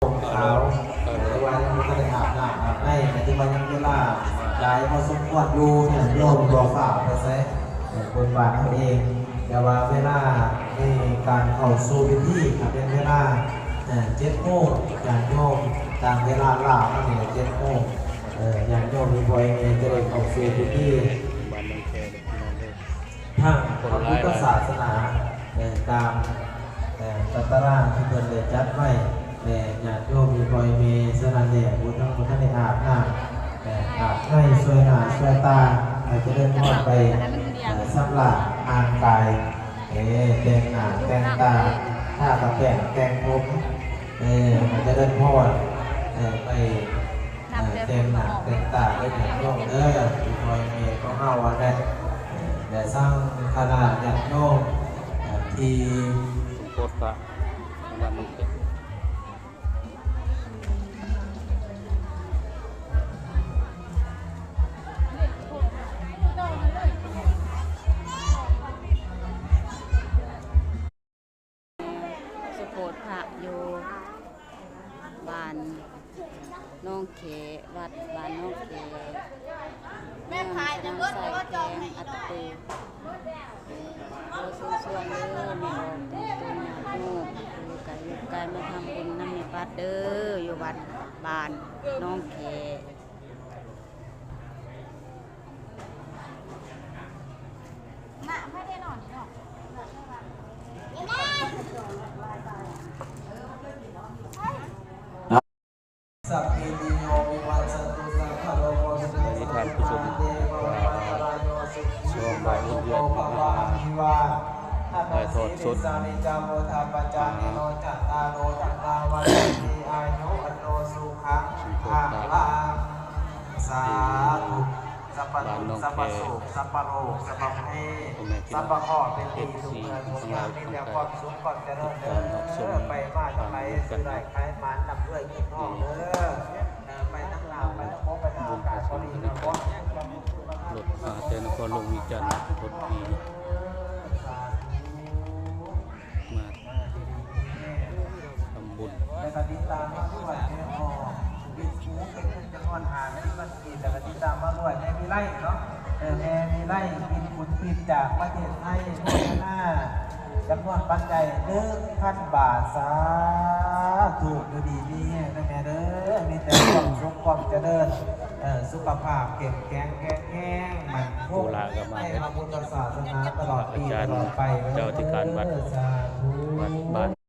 ຜົມຂາວ ເອີ ຫຼືວ່າຍັງບໍ່ທັນໄດ້ອາບນ້ຳອາບໃນ ກໍຖືວ່າຍັງເວລາຫຼາຍພໍສົມຄວນຢູ່ ຍາດໂຍມບໍ່ຟ້າວໄປໃສ ເອີ ບຸນບ້ານເຮົາເອງ ແຕ່ວ່າເວລາໃນການເຂົ້າສູ່ພິທີ ກໍເປັນເວລາ ເອີ ເຈັດໂມງ ຍາດໂຍມຕາມເວລາລາວເຮົານີ້ເຈັດໂມງ ເອີ ຍາດໂຍມອີ່ພໍ່ແມ່ຈະໄດ້ເຂົ້າສູ່ພິທີ ທາງພະພຸດທະສາສະໜາ ເອີ ຕາມ ເອີ ຕາຕະລາງທີ່ເພິ່ນໄດ້ຈັດໄວ້ ແດ່ຍາດໂຍມອີ່ພໍ່ອີ່ແມ່. ສະນັ້ນແຫຼະ ຜູ້ທັງ ຜູ້ທັນໄດ້ອາບນ້ຳ ເອີ ອາບໃນຊ່ວຍໜ້າຊ່ວຍຕາ ໃຫ້ຈະເລີນພອນໄປ ເອີ ຊຳລະຮ່າງກາຍ ເອີ ແຕ່ງໜ້າແຕ່ງຕາ ທາກະແປ້ງແຕ່ງຜົມ ເອີ ໃຫ້ຈະເລີນພອນ ເອີ ໄປ ເອີ ແຕ່ງໜ້າແຕ່ງຕາເດີຍາດໂຍມເດີ ອີ່ພໍ່ອີ່ແມ່ຂອງເຮົາຫັ້ນແຫຼະ ແລະ ທັງຄະນະຍາດໂຍມ ເອີ ທີ່ສົມໂພດພະວັດນ້ອງເຂດ ສົມໂພດພະຢູ່ບ້ານໜອງແຄ ວັດບ້ານໜອງແຄ ເມືອງຊະນານໄຊ ແຂວງອັດຕະປື. ຂໍເຊີນຊວນເດີ ແມ່ອອກຕົນຍາດໂຍມ ຢູ່ໄກຢູ່ໄກ ມາທຳບຸນນຳແມ່ປັດເດີ ຢູ່ວັດບ້ານໜອງແຄ. ສັບພີຕິໂຍວິວັດສັນຕຸ ສັບພະໂລໂຄວິນາສະ ສຸຂະເດວະ ອັນຕະລາໂຍ ສຸຂີ ສຸຂະໂຕ ພະວາ ອະພິວາທະນະສີລິສານິຈາ ວຸດທາປະຈາຍິໂນ ຈັດຕາໂລ ທຳມາ ວັດຖະນະ ອາຍຸ ວັນໂນ ສຸຂັງ ພະລັງ ສາທຸ. ສັບພະທຸກ ສັບພະໂສກ ສັບພະໂລກ ສັບພະໄພ ສັບພະເຄາະ ເປັນທີ່ລຸກເຮືອນທຸກຢ່າງ ມີແຕ່ຄວາມສຸກຄວາມຈະເລີນເດີ ໄປມາທັງຫຼາຍ ຊື້ໄດ້ຂາຍໝານ ລ່ຳລວຍເງິນທອງເດີ ເອີ ໄປທັງໜ້າ ໄປທັງບົກ ໄປທັງອາກາດ ບໍ່ດີນະ ລົດມາແຕ່ນະຄອນຫຼວງວຽງຈັນ ລົດທີ່ ມາທຳບຸນ ແລ້ວກໍຕິດຕາມມາດ້ວຍແມ່ອອກ ເປັນຜູ້ເປັນເງິນຈຳນວນຫ້າສິບພັນກີບ ແລ້ວກໍຕິດຕາມມາດ້ວຍແມ່ວິໄລເນາະ ເອີ ແມ່ວິໄລ ເປັນບຸນຕິດຈາກປະເທດໄທ ໂມທະນາຈຳນວນປັດໄຈໜຶ່ງພັນບາດ ສາທຸ ຢູ່ດີມີແຮງເດີແມ່ເດີ ມີແຕ່ຄວາມສຸກຄວາມຈະເລີນ ເອີ ສຸຂະພາບເຂັ້ມແຂງແຂງແຮງ ໝັ້ນຄົງໃນພະພຸດທະສາສະໜາຕະຫຼອດປີຕະຫຼອດໄປເດີ ສາທຸ ອາຈານເຈົ້າອະທິການວັດ ວັດບ້ານ